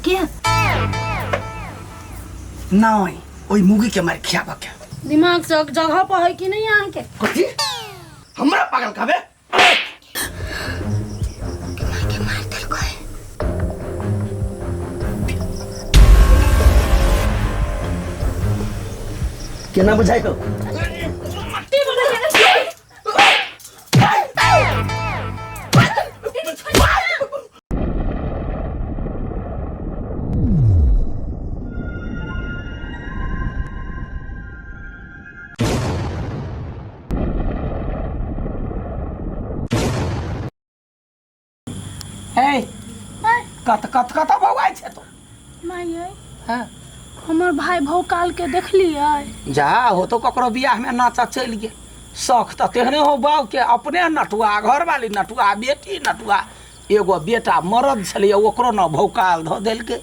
खियाबऽ के नहीं ओई मुगी के मार खियाबऽ के दिमाग से जगह पर है कि नहीं अहाँके कथी हमरा पागल कहबे के मार देलकै केना बुझाइ कौ हे कत कत कत बौआइ छै तो माय हाँ हमर भाई भौकाल के देखलियै जा हो तो ककरो बियाह में नाचा चलि गेल शौख तऽ तेहने हो बाप के अपने नटुआ घरवाली नटुआ बेटी नटुआ एगो बेटा मरद छलैया ओकरो न भौकाल धऽ देलकै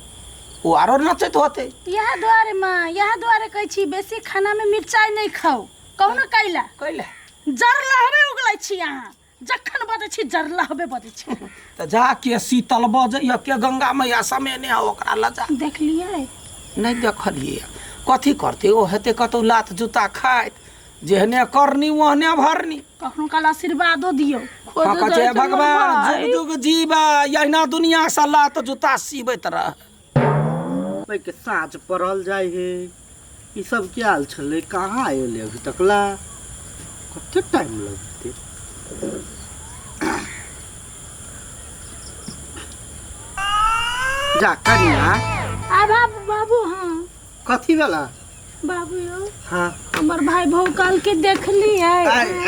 ओ आरो नचैत होतै इएह दुआरे माँ इएह दुआरे कहै छी बेसी खानामे मिरचाइ नहि खाउ कहू ने कैला कैला जरलहबे उगलै छी अहाँ जखन बजै छी जरलहबे बजै छी तऽ जा के शीतल बजैया के गंगा मैया समेने है ओकरा लऽ जा देखलियै नहि देखलियै कथी करतै ओ हेतै कतौ लात जूता खाइत जेहने करनी ओहने भरनी कखनो काल आशीर्वादो दियौ हाँ, कहै छै भगवान जुग जुग जीवा अहिना दुनिया से लात जूता सीबैत रह के साँझ पड़ल जाइ है ई सब के आयल छलै कहाँ एलै अभी तक ला कते टाइम लगतै जा कनिया आ बाबू बाबू हाँ कथी वाला बाबू यौ हाँ हमर भाई भौकाल के देखलियै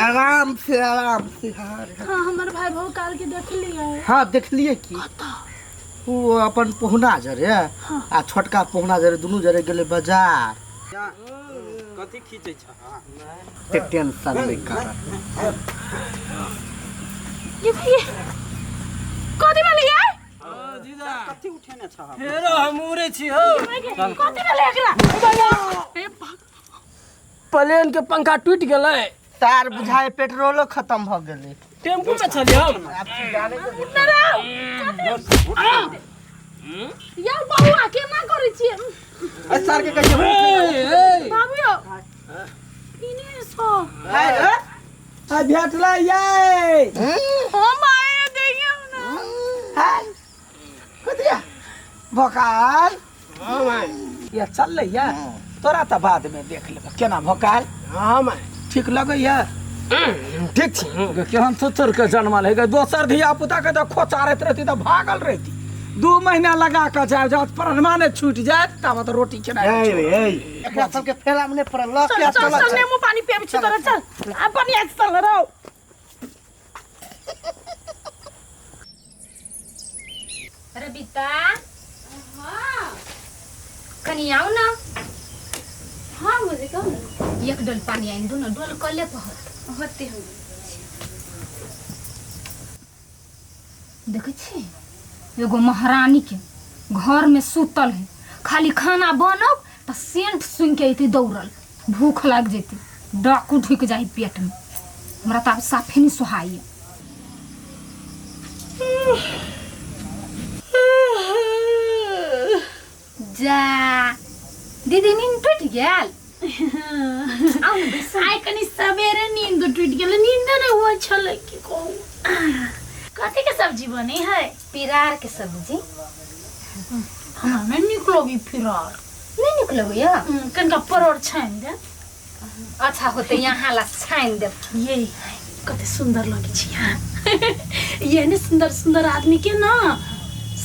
आराम से आराम से हाँ हाँ हमर भाई भौकाल के देखलियै हाँ देखलिए की ओ अपन पहुना जरे आ छोटका पहुना जरे दुनू जरे गेलै बाजार कथी खींचै छ ते टेंशन नहीं कर ये भैया कथी भेलै यार कथी उठेने छ फेरो हम उड़ै छी हो कथी भेलै एकरा ए प्लेन के पंखा टूटि गेलै तार बुझाए पेट्रोलो खत्म भ गेलै टेम्पू में छलियै हम यार बउआ केना करै छियै सर के कहियो बाबू यौ इने सब आ भेटलै यै हम आए देखियौ ना हाय कथिया भोकाल या चललै या तोरा तऽ बादमे देख लेबै केना भोकाल हाँ माय ठीक लगैया ठीक छी गे, केहन थुथुर के जनमल है गे दोसर धिया पुता के तऽ खोचारैत रहती तऽ भागल रहती दू महीना लगा कऽ जायब जायब पढ़नमा नहि छूटि जायत ताबत रोटी खेनाइ ए ए एकरा सबके फेरा में नहीं पड़ल लऽ चल के चल चल चल नेमू पानी पियाबै छी तोरा चल आ बढ़िया से चल रहो रबिता कनी आउ ना हाँ मुझे कहू ना एक डोल पानी आनि दू ना डोल कले पहत होते हम देखै छी एगो महारानी के घर में सुतल है खाली खाना बनब तऽ सेंट सुनि के अयतै दौड़ल भूख लागि जेतै डाकू ढुकि जाइ पेट में हमरा तऽ आब साफे नहि सोहाइए जा दीदी नींद टूटि गेल आउ ने बैसू। आइ कनि सवेरे नींद टूटि गेलै नींद नहि होइ छलै की कहू कथी के सब्जी बनै है पिरार के सब्जी हमरा नहि नीक लगी फिरार नहि नीक लगैया कनिका परोड़ छानि दे अच्छा होते यहाँ ला छानि देब ये कते सुंदर लगे छी यहाँ ये ने सुंदर सुंदर आदमी के ना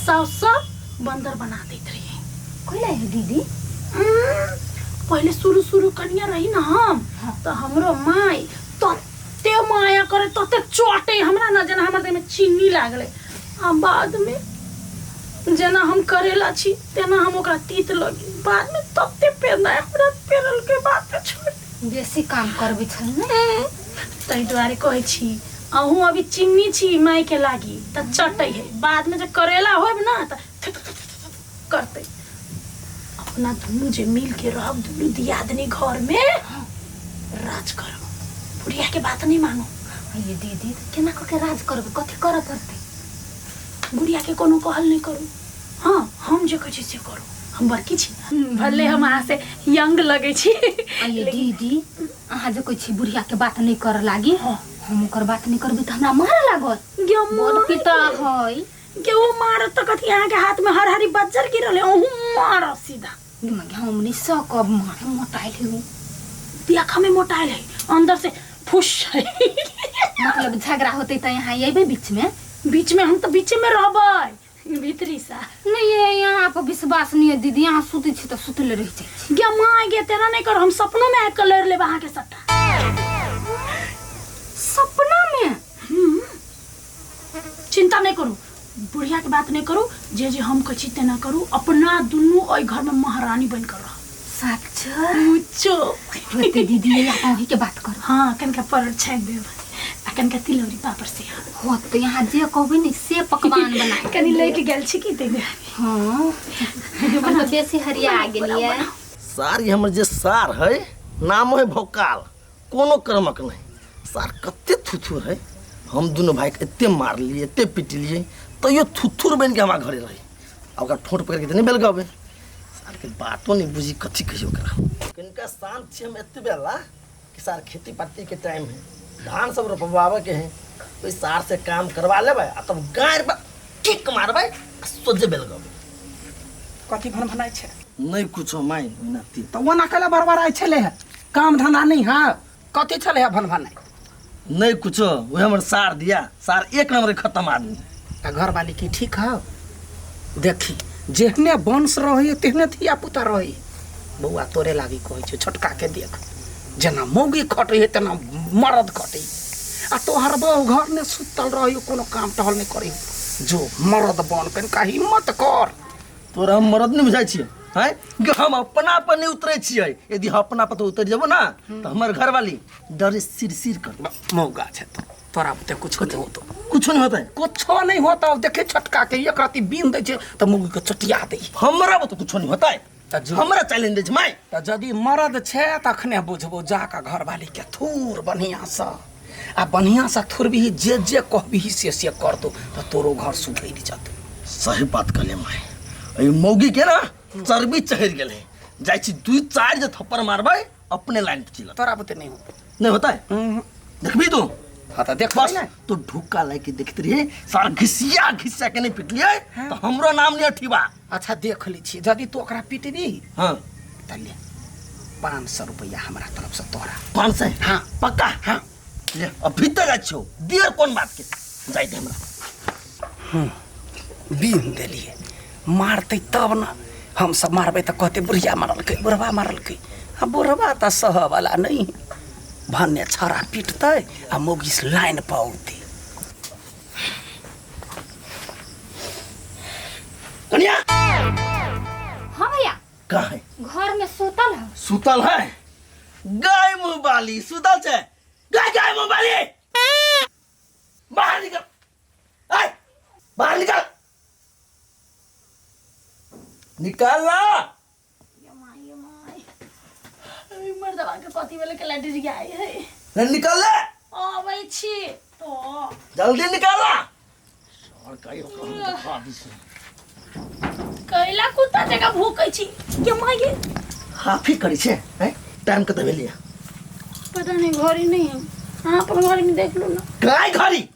सब सब बंदर बना दैत रहिए कोई है दीदी पहले शुरू शुरू कनिया रही ना हम तो हमरो माय तते माया करे तते चोटे हमरा ना जेना हमर देह में चीनी लागले आ बाद में जेना हम करेला छी तेना हम ओकरा तीत लगी बाद में तते पेरना हमरा पेरल के बाद पे छोड़ बेसी काम करबै छल ने ताहि दुआरे कहै छी अहूँ अभी चिन्नी छी माय के लागी तऽ चटै है बाद में जे करेला होब ना तऽ करतै अपना दुनू जे मिल के रहब दुनू दियादनी घर में राज करब बुढ़िया के बात नहीं मानो ये दीदी तऽ केना कऽ के राज करबै कथी करऽ पड़तै बुढ़िया के कोनो कहल नहीं करू हाँ हम हम जे कहै छी से करू। हम बड़की छी ने, भले हम अहाँ से यंग लगै छी। आइए दीदी, अहाँ जे कहै छी बुढ़िया के बात नहीं कर लागी, हाँ। हम ओकर बात नहीं करबै तऽ हमरा मारऽ लागत। गे बड़ माय। पिता है। गे ओ मारत तऽ कथी, अहाँके हाथ में हर हरी बज्जर गिरल है, अहूँ मारत सीधा। गे माय, हम नहीं सकब मारे, मोटाइल है उ। देखऽ में मोटाइल है, अंदर से फुश है। मतलब झगड़ा होते तऽ यहाँ अयबै बीच में? बीच में हम तऽ बीचे में रहबै, भीतरी सा। नहीं, ये यहाँ पर विश्वास नहीं है दीदी, यहाँ सुते छी तऽ सुतले रहि जाइ छी। गे माय गे, तेना नहीं कर, हम सपनों में आबि कऽ लड़ि लेब अहाँके सट्टा। सपना में? चिंता नहीं करू, बुढ़िया के बात नहीं करू, जे जे हम कहै छी तेना करू। अपना दुनू एहि घर में महारानी बनि कऽ रहब। साक्षर मुच्चो होते दीदी, यहाँ अहीं के बात करू। हाँ, कनिका परोड़ छानि देब आ कनिका तिलौरी पापड़ से। होते, यहाँ जे कहबै ने से पकवान बना। कनि लैके गेल छी की ताहि दुआरे। हाँ, हम तऽ बेसी हरिया गेलियै। सार ई हमर जे सार है, नाम है भोकाल, कोनो कर्मक नहीं। सार कते थुथुर है, हम दुनू भाई के एते मारलिए, एते पिटलिए, तैयो थुथुर बन के हमारा घरे रही। आ ओकरा ठोंठ पकड़ के तऽ नहीं बेलगबै। सार के बातो नहीं बुझी कथी कहियो ओकरा। कनिका शांत छी हम एते बेला कि सार खेती पाती के टाइम है, धान सब रोपवावे के है, ओहि सार से काम करवा लेबै आ तब गारि पर किक मारबै आ सोझे बेलगबै। कथी भनभनाइ छै? नहीं कुछो माय नाती। तऽ ओना कैला बड़बड़ाइ छलै है? काम धंधा नहीं है? कथी छलै है भनभनाइ? नहीं कुछो, वही हमर सार दिया, सार एक नंबर के खत्म आदमी। आ घरवाली की ठीक है? देखी जेहने वंश रही तेहने धिया पुता रही। बौआ तोरे लागी कहै छै, छोटका के देख, जेना मौगी खटै है तेना मरद खटै। आ तोहर बहु घर में सुतल रही, कोनो काम टहल नहीं करी। जो मरद बन, कनिका हिम्मत कर। तोरा हम मरद नहीं बुझाइ छियै हैं? कि हम अपना पर नहीं उतरे छियै। यदि हम अपना पर तो उतर जेबो ना तो हमर घरवाली डरे सिर सिर कर। मौगा छै तो तोरा बुते कुछ नहीं होतो। कुछो नहीं होता है। कुछो नहीं होता। देखे छोटका के एक राती बीन दै छै तऽ मौगी के चटिया दै। हमरा बुते कुछो नहीं होता है। तऽ जो हमरा चैलेंज दै छै माय। तऽ यदि मरद छै तखने बुझबो। जाके घरवाली के थूर बढ़िया से, आ बढ़िया से थुरबिही, जे जे कहबिही से से कर दो, तऽ तोरो घर सुधरि जतौ। सही बात कहले माय, एहि मौगी के ना चर्बी चढ़ि गेल है। जाइ छी दू चारि जे थप्पड़ मारबै अपने लाइन पे चिल्ला। तोरा बुते नहीं होतो। नहीं होता है? देखबी तू? हाँ तऽ देख बस ने। तो ढुक्का लाके देखते रहिए, सारा घिसिया घिसिया के नहीं पिटलिए तो हमरो नाम नहीं अठीबा। अच्छा देख लै छी, यदि तू ओकरा पिटबी हाँ तऽ ले 500 रुपया हमरा तरफ से तोरा। 500? हाँ। पक्का? हाँ। ले अभी तक जाइ छौ, देर कोन बात के, जाइ दे हमरा। बीन देलिए, मारतै तब न। हम सब मारबै तऽ कहतै बुढ़िया मारलकै, बुढ़वा मारलकै। आ बुढ़वा तऽ सहवला नहीं, भन्ने छड़ा पिटतै आ मौगी से लाइन पौतै। कनिया। हाँ भैया। कहाँ है? घर में सुतल है। सुतल है? गाय मुँह बाली सुतल छै। गाय गाय मुँह बाली बाहर निकल, आय बाहर निकल, निकाल ना। ये my, ये my. अरे मर्दवा के कथी भेलै के लटरि जाइ है। नहीं निकाल ले। अबै छी तो। जल्दी निकाल ना। और कहीं ओकरा हम देखा दी छी। कैला कुत्ता जकाँ भूकै छी। गे my गे। हाफी करै छै हैं? टाइम कतऽ भेलियै? पता नहीं, घड़ी नहीं है। अहाँ अपन घड़ी में देख लू ना। काय घड़ी?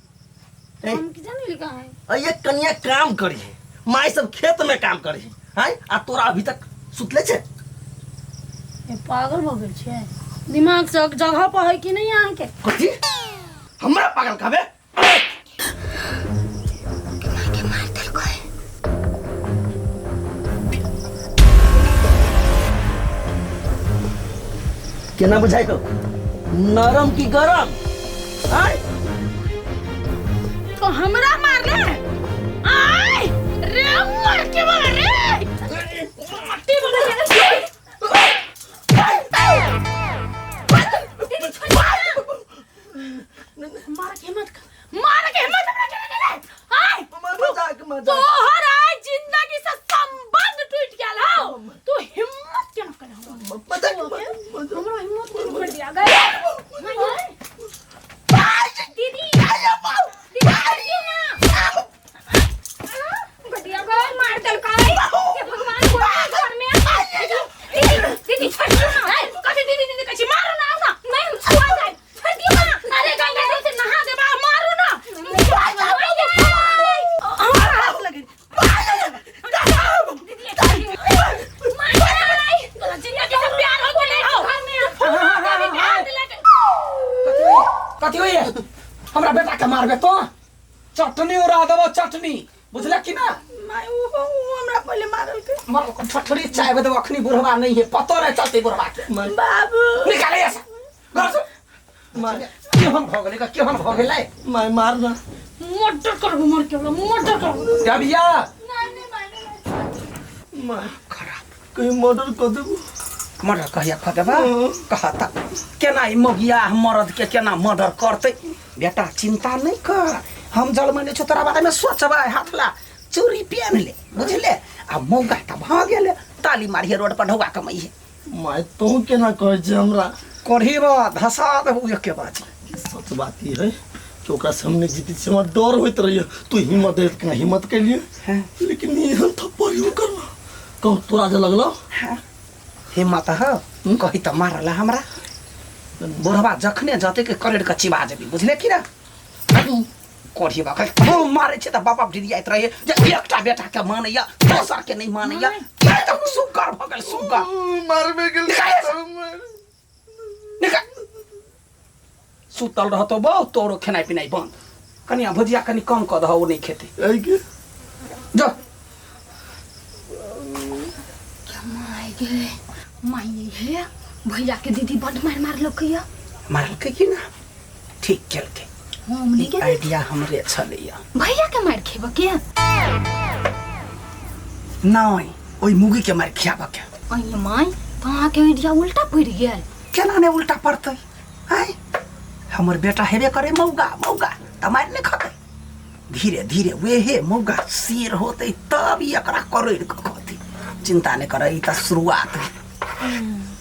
ए, हम की जानी कहाँ है। अये कनिया काम करी है, माय सब खेत में काम करी है हैं? आ तोरा अभी तक सुतले छै? ए पागल भऽ गेल छै, दिमाग से जगह पर है कि नहीं अहाँके? कथी हमरा पागल कहबे? के मार देलकै। केना बुझाइ तो, नरम की गरम? आय तो हमरा मारले आय रे, मर के मार रे मट्टी बना रे। मार के हिम्मत, मार के हिम्मत हमरा के गेले आय। मजाक मजाक। तोहर आय जिंदगी से संबंध टूट गेल हौ, तू हिम्मत केना कर हमरा? मजाक हमरा हिम्मत केना कर दिया गए दीदी? दीदी छोड़िए ना। के मारबे तो चटनी उड़ा देबो चटनी बुझला कि ना माय उ हमरा पहिले मारल के मर ठठरी चाय देबो अखनी बुढ़वा नहीं है पतो नहीं चलते बुढ़वा के बाबू निकाले ऐसा घर से माय केहन भऽ गेलै केहन भऽ गेलै माय मार ना मर्डर करबो मर के हमरा मर्डर करबो रबिया नहीं नहीं माय माय खराब कहीं मर्डर कर देबो मर्डर कहिया कऽ देबा कहता केना ई मगिया मरद के केना मर्डर करतै बेटा चिंता नहीं कर हम जलमने छौ तोरा बारे में सोचबै हाथ ला चूड़ी पेन ले बुझले आ मौका तऽ भऽ गेलै ताली मारिहे रोड पर ढौआ कमैहे माय तों केना कहै छै हमरा कोढ़ीब धसा देबू एके बाजी सच बात ई है कि ओकरा से हमने जीती छी हमरा डर होइत रहिए तू हिम्मत दे केना हिम्मत केलिए लेकिन एहन थप्पड़ you करना कहू तोरा जे लगलो हिम्मत हो कही तऽ मारला हमरा बुढ़वा जखने जते के करेड़ के चिबा जेबी बुझले कि ना कोढ़ी बा खूब मारे छै तऽ बाप डिरियाइत रहे जे एकटा बेटा के मानैया दोसर के नहि मानैया एकदम सुगर भऽ गेल सुगर मारबे गेल निकाल सुतल रहतो बहुत तोरो खेनाइ पिनाइ बंद कनिया भुजिया कनि कम कऽ दह ओ नहि खेतै एहि के जो माय गे माय हे भैया के दीदी बड मार मारलक या मारलकै कि ना ठीक केलकै हम नहीं के आइडिया हमरे छलैया भैया के मार खेब के नहि ओहि मुगी के मारि खियाबऽ के अई माय तो अहाँ के आइडिया उल्टा पड़ि गेल केना नहि उल्टा पड़तै आँय हमर बेटा हेबे करे मौगा मौगा तऽ मारि नहि खतै धीरे धीरे वेहे मौगा शेर होतै तब ई एकरा करड़ि कऽ खतै चिन्ता नहि कर ई तऽ शुरुआत है।